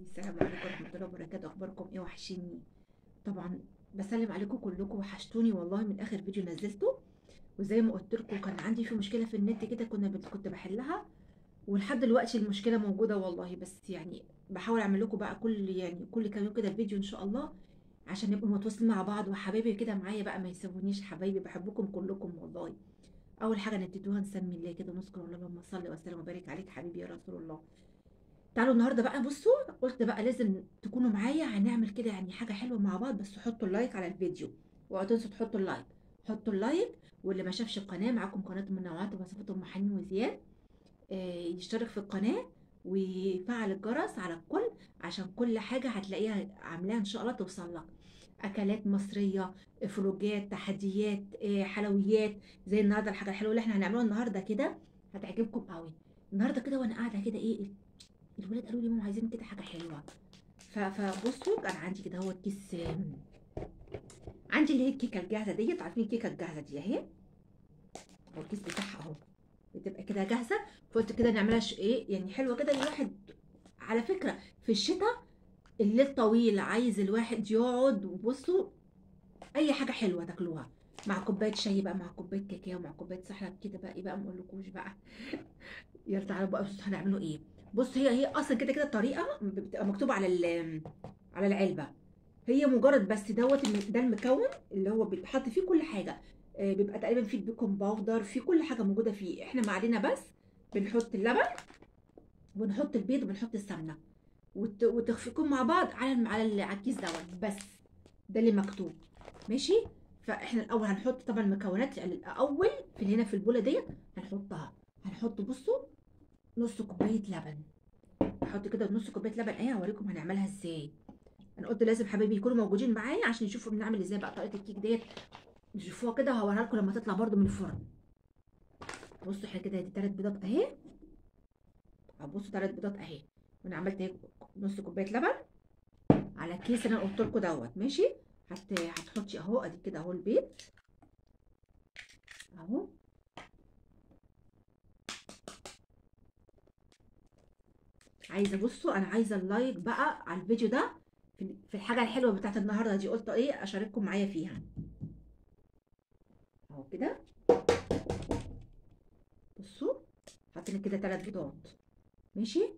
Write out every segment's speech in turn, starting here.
السلام عليكم ورحمة الله وبركاته. أخباركم إيه؟ وحشيني طبعا، بسلم عليكم كلكم، وحشتوني والله من آخر فيديو نزلته. وزي ما قلت لكم كان عندي في مشكلة في النت كده، كنت بحلها، ولحد دلوقتي المشكلة موجودة والله، بس يعني بحاول أعمل لكم بقى كل كام يوم كده الفيديو إن شاء الله، عشان نبقى متواصلين مع بعض. وحبايبي كده معايا بقى ما يسيبونيش، حبايبي بحبكم كلكم والله. أول حاجة نبتدوها نسمي الله كده ونذكر الله، اللهم صل وسلم وبارك عليك حبيبي يا رسول الله. تعالوا النهارده بقى، بصوا قلت بقى لازم تكونوا معايا، هنعمل كده يعني حاجة حلوة مع بعض. بس حطوا ال like على الفيديو، اوعوا تنسوا تحطوا ال like، حطوا ال like. واللي ما شافش القناة، معاكم قناة منوعات وصفات ام حنين وزياد، يشترك في القناة ويفعل الجرس على الكل، عشان كل حاجة هتلاقيها عاملاها ان شاء الله توصل لك. اكلات مصرية، فلوجات، تحديات، حلويات، زي النهارده الحاجة الحلوة اللي احنا هنعملها النهارده كده هتعجبكم قوي. النهارده كده وانا قاعدة كده ايه، الولاد قالوا لي ماما عايزين كده حاجة حلوة. فبصوا انا عندي كده هو الكيس، عندي اللي هي الكيكه الجاهزة ديت، عارفين الكيكه الجاهزة دي اهي، هو الكيس بتاعها اهو، بتبقى كده جاهزة. فقلت كده نعملها ايه يعني حلوة كده الواحد. على فكرة في الشتاء الليل طويل، عايز الواحد يقعد وبصوا اي حاجة حلوة تاكلوها مع كوباية شاي بقى، مع كوباية كاكاو، مع كوباية سحلب كده بقى، ايه بقى ما اقولكوش بقى. يلا تعالوا بقى بصوا هنعمله ايه. بص هي اصلا كده كده الطريقة بتبقى مكتوبة على على العلبة، هي مجرد بس دوت ده المكون اللي هو بيتحط فيه كل حاجة، بيبقى تقريبا فيه ال baking powder، فيه كل حاجة موجودة فيه. احنا ما علينا بس بنحط اللبن وبنحط البيض وبنحط السمنة وتخفقهم مع بعض على الكيس دوت، بس ده اللي مكتوب ماشي. فاحنا الاول هنحط طبعا المكونات الاول في هنا في البوله ديت هنحطها. هنحط بصوا نص كوباية لبن، هحط كده نص كوباية لبن اهي، هوريكم هنعملها ازاي. انا قلت لازم حبايبي يكونوا موجودين معايا عشان يشوفوا بنعمل ازاي بقى طريقه الكيك ديت، يشوفوها كده وهوريها لكم لما تطلع برده من الفرن. بصوا احنا كده دي 3 بيضات اهي، بصوا 3 بيضات اهي، وانا عملت اهي نص كوباية لبن على الكيس اللي انا قلت لكم دوت ماشي. هتحطي اهو ادي كده اهو البيض اهو، عايزه بصوا انا عايزه ال like بقى على الفيديو ده في الحاجة الحلوة بتاعت النهارده دي، قلت ايه اشارككم معايا فيها اهو كده. بصوا حاطين كده 3 بيضات ماشي.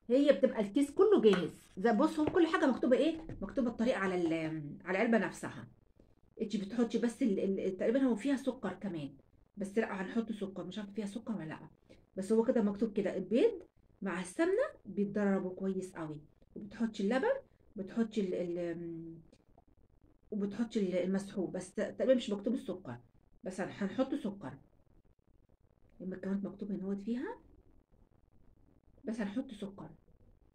هي بتبقى الكيس كله جاهز زي بصوا كل حاجة مكتوبة ايه، مكتوبة الطريقة على على العلبة نفسها. انت بتحطي بس تقريبا هو فيها سكر كمان، بس لا هنحط سكر، مش عارفه فيها سكر ولا لا، بس هو كده مكتوب كده البيض مع السمنة بيتضربوا كويس قوي، وبتحطي اللبن، بتحطي وبتحطي المسحوق، بس تقريبا مش مكتوب السكر، بس هنحط سكر. المكونات مكتوب هنا اهوت فيها، بس هنحط سكر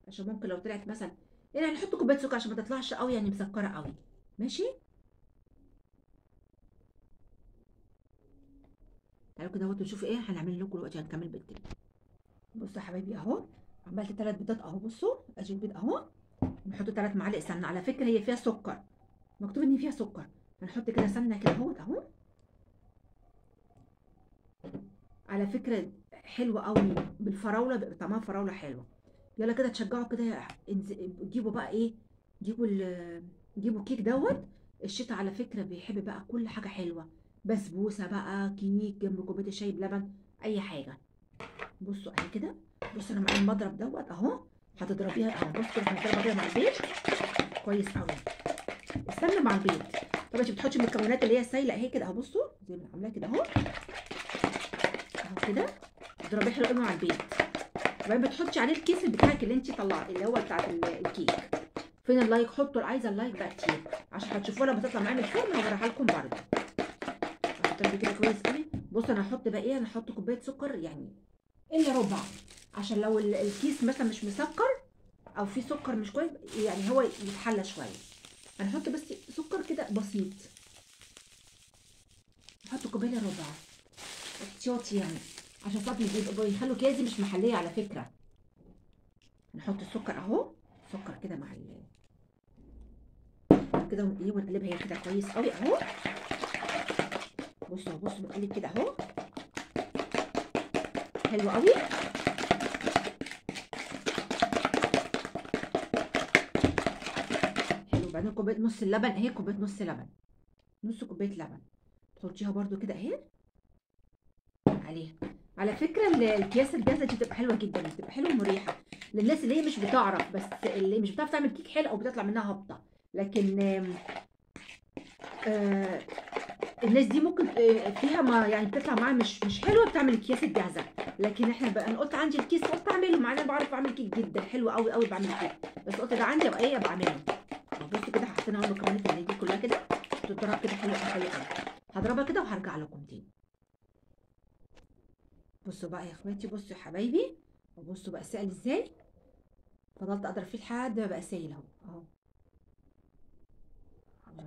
عشان ممكن لو طلعت مثلا يعني هنحط كوباية سكر عشان ما تطلعش قوي يعني مسكره قوي ماشي. تعالوا كده اهوت نشوف ايه هنعمل لكم دلوقتي، هنكمل بيضتين. بصوا يا حبايبي اهو عملت 3 بيضات اهو، بصوا ادي البيض اهو، نحط 3 معالق سمنه. على فكرة هي فيها سكر، مكتوب ان فيها سكر. هنحط كده سمنه كده اهوت اهو. على فكرة حلوة قوي بالفراوله، بيبقى طعمها فراوله حلوة. يلا كده تشجعوا كده، جيبوا بقى ايه، جيبوا كيك دوت. الشتا على فكرة بيحب بقى كل حاجة حلوة، بسبوسه بقى، كيك جنب كوباية الشاي بلبن، اي حاجة. بصوا اهي كده، بصوا انا معايا المضرب دوت اهو، هتضربيها اهو. بصوا كده هنضربها كده مع البيض كويس قوي، السمنة مع البيض. طبعا انت بتحطي المكونات اللي هي السايله اهي كده اهو، بصوا زي ما انا عاملاها كده اهو اهو كده، تضربيها حلو قوي مع البيض. وبعدين بتحطي عليه الكيس بتاعك اللي انت طلعتي اللي هو بتاع الكيك. فين ال like؟ حطوا، عايزه ال like بقى كتير عشان هتشوفوها لما تطلع معايا من الفرن، هوريها لكم برده. هتضربي كده كويس قوي. بصوا انا هحط بقى ايه، انا هحط كوباية سكر يعني الا ربع، عشان لو الكيس مثلا مش مسكر او في سكر مش كويس يعني هو يتحلى شوية. هنحط بس سكر كده بسيط، نحط كوباية الا ربع احتياطي يعني، عشان ساعات بيبقوا بيخلوا كيس مش محليه على فكرة. نحط السكر اهو، سكر كده مع كده وايه، ونقلبها هي كده كويس قوي اهو. بصوا بصوا بنقلب كده اهو حلو قوي. وبعدين كوباية نص اللبن اهي، كوباية نص لبن، نص كوباية لبن تحطيها برده كده اهي عليها. على فكرة الاكياس الجاهزة دي بتبقى حلوة جدا، بتبقى حلوة ومريحه للناس اللي هي مش بتعرف، بس اللي مش بتعرف تعمل كيك حلو او بتطلع منها هابطة، لكن الناس دي ممكن فيها ما يعني بتطلع معاها مش حلوة، بتعمل الاكياس الجاهزة. لكن احنا بقى انا قلت عندي الكيس قلت اعمله، مع انا بعرف اعمل كيك جدا حلو قوي قوي، بعمل كيك، بس قلت ده عندي ابقى ايه ابقى اعمله. بصوا كده حطينا اهو المكونات اللي دي كلها كده تتضرب كده حلو قوي قوي. هضربها كده وهرجع لكم تاني. بصوا بقى يا اخواتي، بصوا يا حبايبي، وبصوا بقى سائل ازاي. فضلت اضرب فيه لحد ما بقى سايل اهو اهو،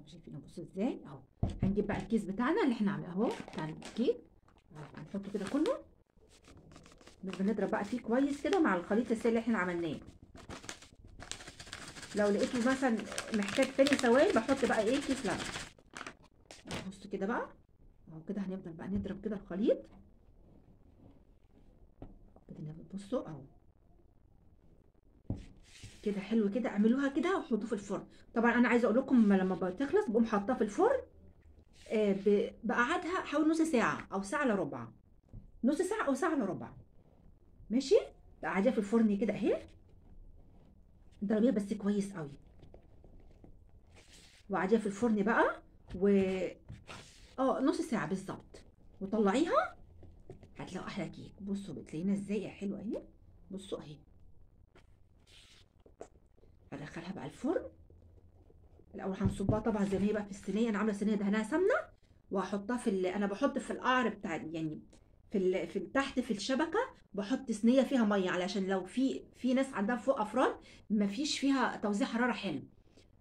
شايفين؟ بصوا ازاي اهو. هنجيب بقى الكيس بتاعنا اللي احنا عاملاه اهو بتاع الكيك، هنحطه كده كله، بنضرب بقى فيه كويس كده مع الخليط السائل اللي احنا عملناه. لو لقيته مثلا محتاج تاني سوائل بحط بقى ايه كيس لبن. بصوا كده بقى اهو كده، هنفضل بقى نضرب كده الخليط كده. بصوا اهو كده حلو كده، اعملوها كده وحطوه في الفرن. طبعا انا عايزه اقول لكم لما بتخلص بقوم حاطاه في الفرن، بقعدها حوالي نص ساعة او ساعة الا ربع، نص ساعة او ساعة الا ربع، ماشي. بقعديها في الفرن كده اهي، اضربيها بس كويس قوي، وقعديها في الفرن بقى و نص ساعة بالظبط، وطلعيها هتلاقوا احلى كيك. بصوا بتلاقينا ازاي حلوة اهي. بصوا اهي، هدخلها بقى الفرن الاول. هنصبها طبعا زي ما هي بقى في الصينية، انا عامله صينية دهنها سمنه، وهحطها في انا بحط في القعر بتاع يعني في تحت في الشبكة، بحط صينية فيها مية، علشان لو في ناس عندها فوق افران ما فيش فيها توزيع حرارة حلو.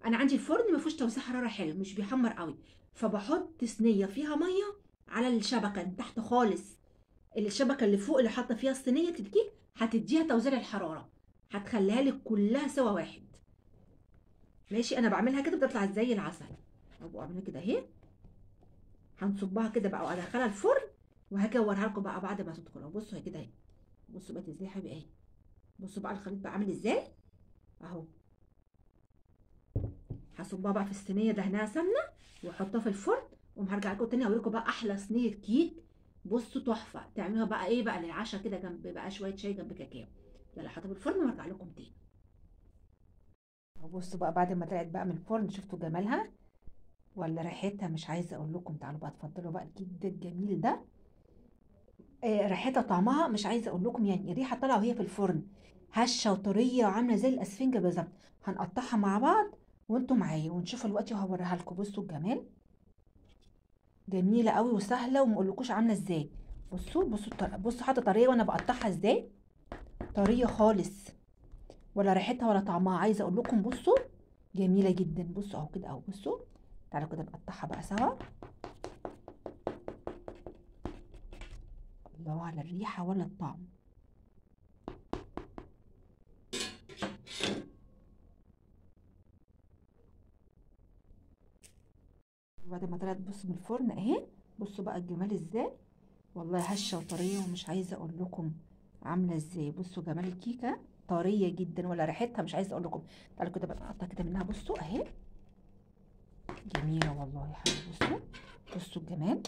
انا عندي الفرن ما فيهوش توزيع حرارة حلو، مش بيحمر قوي، فبحط صينية فيها مية على الشبكة من تحت خالص. الشبكة اللي فوق اللي حاطه فيها الصينية الكيك هتديها توزيع الحرارة، هتخليها لك كلها سوا واحد، ماشي. انا بعملها كده بتطلع زي العسل. ابقوا اعملها كده اهي، هنصبها كده بقى وادخلها الفرن، وهاجي اوريها لكم بقى بعد ما تدخل. بصوا اهي كده اهي، بصوا بقت ازاي يا حبيبي اهي. بصوا بقى الخليط بقى عامل ازاي اهو. هصبها بقى في الصينية دهنها سمنه واحطها في الفرن، وهرجع لكم تاني اوريكم بقى احلى صينية كيك. بصوا تحفة، تعملوها بقى ايه بقى للعشاء كده، جنب بقى شوية شاي جنب كاكاو. يلا حطها في الفرن وارجع لكم تاني. بصوا بقى بعد ما طلعت بقى من الفرن، شفتوا جمالها ولا ريحتها؟ مش عايزه اقول لكم. تعالوا بقى اتفضلوا بقى الكيك ده الجميل ده، ريحتها طعمها مش عايزه اقول لكم، يعني الريحة طالعه وهي في الفرن هشه وطريه وعامله زي الاسفنجه بالظبط. هنقطعها مع بعض وانتوا معايا ونشوفها دلوقتي وهوريها لكم. بصوا الجمال، جميلة قوي وسهلة وما اقولكوش عامله ازاي. بصوا بصوا بصوا حاطه طرية وانا بقطعها ازاي، طرية خالص ولا ريحتها ولا طعمها، عايزه اقول لكم. بصوا جميلة جدا. بصوا اهو كده اهو، بصوا تعالوا كده نقطعها بقى سوا. الله على الريحة ولا الطعم. بعد ما طلعت بصوا من الفرن اهي، بصوا بقى الجمال ازاي، والله هشه وطريه ومش عايزه اقول لكم عامله ازاي. بصوا جمال الكيكه، طرية جدا ولا ريحتها مش عايزه اقول لكم. تعالوا كده بقى اقطع كده منها. بصوا اهي جميلة والله يا حبيبي. بصوا بصوا الجمال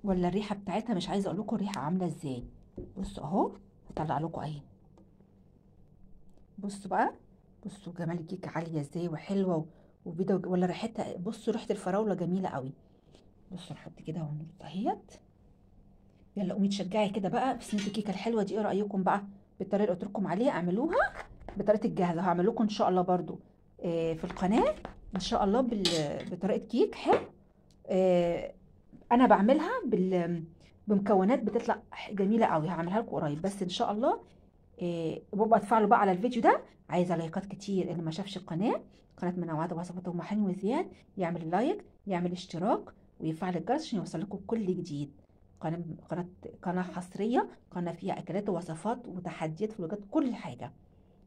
ولا الريحة بتاعتها، مش عايزه اقول لكم الريحة عامله ازاي. بصوا اهو هطلع لكم اهي. بصوا بقى، بصوا جمال الكيكه عالية ازاي وحلوه وبيضه ولا ريحتها. بصوا ريحه الفراوله جميلة قوي. بصوا نحط كده ونحط اهيت. يلا قومي تشجعي كده بقى بصينيه الكيكه الحلوة دي. ايه رايكم بقى بالطريقة اللي قلت لكم عليها؟ اعملوها بطريقة الجاهزة، هعمل لكم ان شاء الله برده في القناة ان شاء الله بطريقة كيك حلو. انا بعملها بمكونات بتطلع جميلة قوي، هعملها لكم قريب بس ان شاء الله. وببقى اتفاعلوا بقى على الفيديو ده، عايزه لايكات كتير. اللي ما شافش القناة، قناة منوعات وصفات ام حلمي وزياد، يعمل like، يعمل اشتراك، ويفعل الجرس عشان يوصل لكم كل جديد. قناة حصرية، قناة فيها اكلات ووصفات وتحديات فلوجات، كل حاجة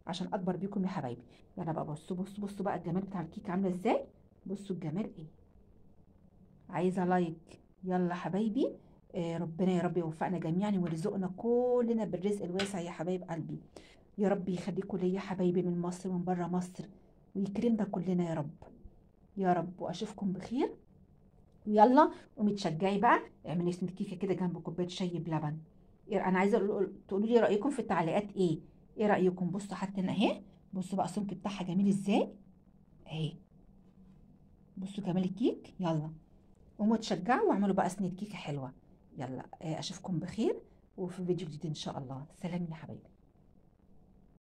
عشان اكبر بيكم يا حبايبي. يلا بقى بصوا بصوا بصوا بقى الجمال بتاع الكيك عامله ازاي. بصوا الجمال ايه، عايزه like. يلا حبايبي، ربنا يا رب يوفقنا جميعا ويرزقنا كلنا بالرزق الواسع يا حبايب قلبي. يا رب يخليكم ليا حبايبي من مصر ومن بره مصر. ويكرمنا كلنا يا رب يا رب. واشوفكم بخير. ويلا قومي تشجعي بقى، اعملي سنة كيكة كده جنب كوباية شاي بلبن. انا عايزه تقولوا لي رايكم في التعليقات ايه، ايه رايكم؟ بصوا حتى هنا اهي، بصوا بقى السمك بتاعها جميل ازاي اهي، بصوا جمال الكيك. يلا قوموا تشجعوا واعملوا بقى سنة كيكة حلوة. يلا اشوفكم بخير وفي فيديو جديد ان شاء الله. سلام يا حبايبي.